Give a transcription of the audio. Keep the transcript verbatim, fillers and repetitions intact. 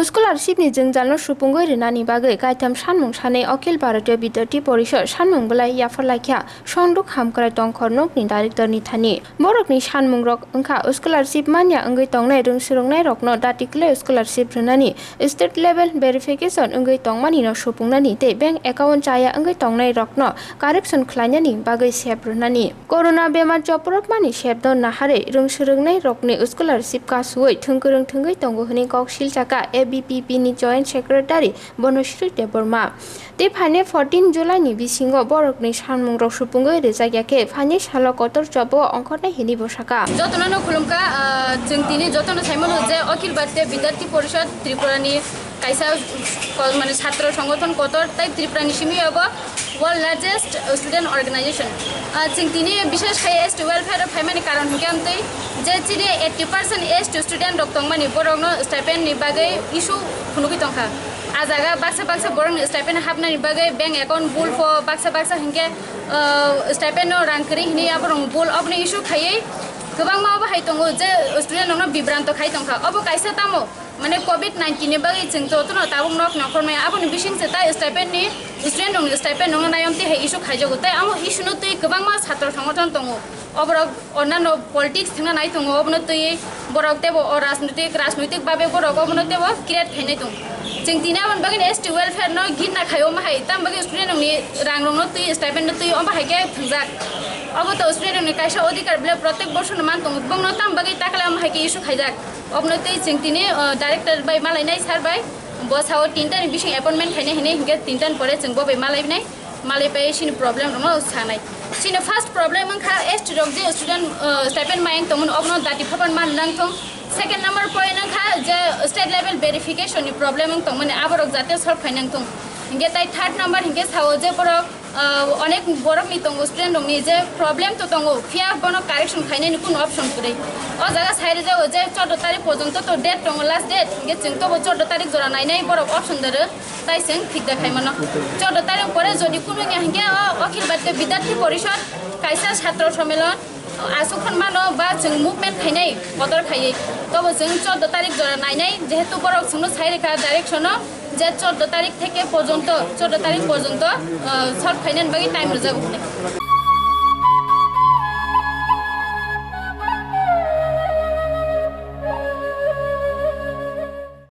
Scholarship ni jwngjalno supungwi rwnani bagwi kaitham sanmung sanai Akhil Bharatiya Vidyarthi Porishad sanmung bwlai yapharlaikha Songduk Hamkrai Tongkhor nokni director ni thani. Borokni sanmungrok wngkha scholarship manya wngwi tongnai rwngswrwngnairokno dati kwlai scholarship rwnani, state level verification wngwi tongmanino supungnani tei bank account chaya wngwi tongnairokno correction khlainani bagwi sep rwnani. Corona bemar chopropmani sepno naharwi rwngswrwngnairokni scholarship kasuwi thwngkwrwng thwngwi tongo hwnwi kok silchakha A B P P ni Joint Secretary Bonosri Debbarma. Tei phainai fourteen July ni bisingo borokni sanmungrok supungwi rijak ya khe phainai salo kotor chobo ongkhornai hwnwi bo sakha. Jotono no khulumkha, ah, chwng tini jotono saimano je Akhil Bharatiya Vidyarthi Porishad Tripura ni kaisa ko-, mane chhatro songgothon kotor tei Tripura ni simi abo world largest student organization. Ah, chwng tini bishesh khai S T welfare o phaimani karon hwnkhe amtwi je chini eighty percent S T student rok tongmani borokno stipend ni bagwi issue phunugwi tongkha. Ah jaga baksa baksa borokni stipend hapnani bagwi bank account bul pho baksa baksa hinkhe, ah, stipend no rang kwrwi hwnwi aborok bul oboni issue khaiwi kwbangma obo hai tongo je student rokno bibranto khai tongkha. Obo kaisa tamo mane covid nineteen ni bagwi chwng jotono tabuk nok nongkhor maya. Aboni bising se tai stipend ni student rokni stipend rokno nayom twi hai issue khaijago. Tai amo issue no twi kwbangma chhatro songgothon tongo. Oborok onnano politics thwngna nai tongo, obono twi borok teibo o rajnoitik, rajnoitik babe borok obono teibo create khainai tongo. Chwng tini aboni bagwi S T welfare no ginna khai omo hai, tamo bagwi student rokni rang rokno twi, stipend no twi omo hai khe thwngjak. Obo to student rokni kaisa odhikar bile protek borsono man tongo, bongno tamo bagwi takle omo hai khe issue khaijak. Obono twi chwng tini, o, director bai malainai sir bai, bo sao tinta ni bising appointment khainai hinwi hinkhe tinta ni pore chwng bo bai malainai. Malai pai chini problem rokno sanai. Chini first problem wngkha S T rok je student, uh, stipend mayang tongmani obono dati phapan man nang thung. Second number point wngkha je state level verification ni problem wng tongmani aborok jate solve khai nang thung. Hinkhe tai third number hinkhe sao je borok, uh, onek borok ni tongo student rok ni je problem to tongo phiya bono correction khainani kunu option kwrwi. O jaga sai rijao je chordo tarik porjonto to date tongo last date hinkhe chwng tobo chordo tarik jora nainai borok option doro. Tai chwng thik da khai mano. Chordo tarik pore jodi kunu wngya hinkhe o Akhil Bharatiya Vidyarthi Porishad kaisa chhatro sommelon aswk khon mano ba chwng movement khainai kotor khaiwi. Tobo chwng chordo tarik jora nainai, jehetu borok chwngno sai rwkha direction o je chordo tarik theke porjonto, chordo tarik porjonto, ah, solve khainani bagwi time rwjago hwnwi.